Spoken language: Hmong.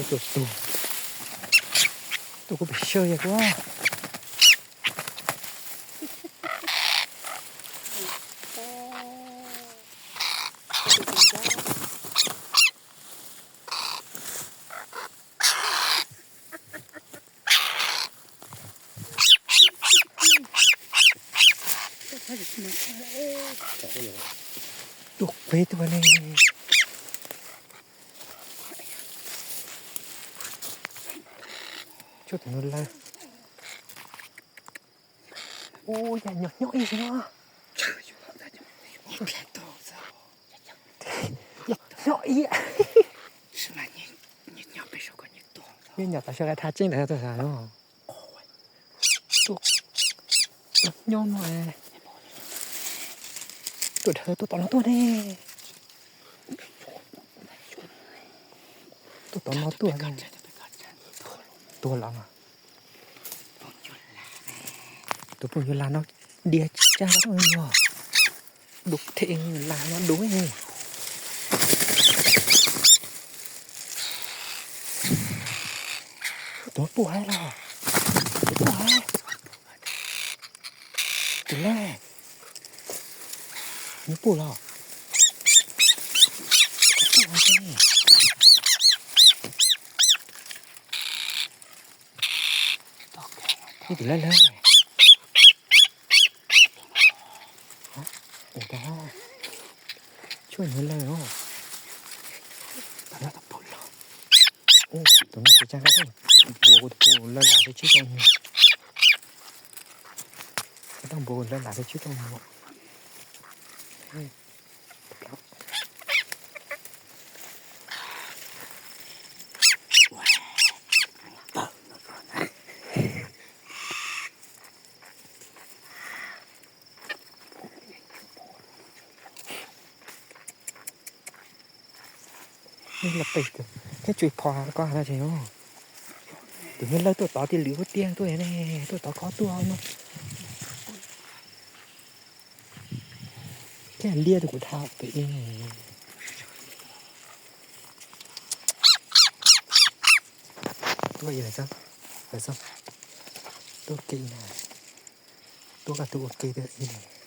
Tuaj tug, tuaj kuv pem sawb yog kuv. Tuaj peb tuaj ne. Tshuav tus no lawm. Ua yam nyob nyob ib no. Nyob ib. Nyob nyom tam sawv qab tha tseeb ntawd tuaj xav no. Nyob no. Tuaj dhawv tuaj tom no tuaj ne. Tuaj tom no tuaj. Tuaj los. Tus phooj ywg lag no dias tsis tsa nqa tuaj yog. Dub them lag no dub. Tus puj hais los. Tus puj hais. Tus lej. Nws puj los. Tus puj hais ne. Ib tus lej lej. Ua cas tshuav nyuag lawg os. Tus no tsis tsa nqa tuaj, npuas kuv tus phooj ywg lawv lam rau tsib rau nyuag. Kuv tuaj npuas kuv lawv lam rau tsib rau nyuag. Neb los pem thiab tsw phom koj hais no tsev. Tus nyob lawv tuaj tod tiag lwm ub tiag tuaj ne, tuaj tod khob tuaj no. Thiab liab tus kuv dhau pem. Tuaj ib lawm xwb, lawm xwb. Tuaj ke na, tuaj koj tuaj ua ke tuaj ib.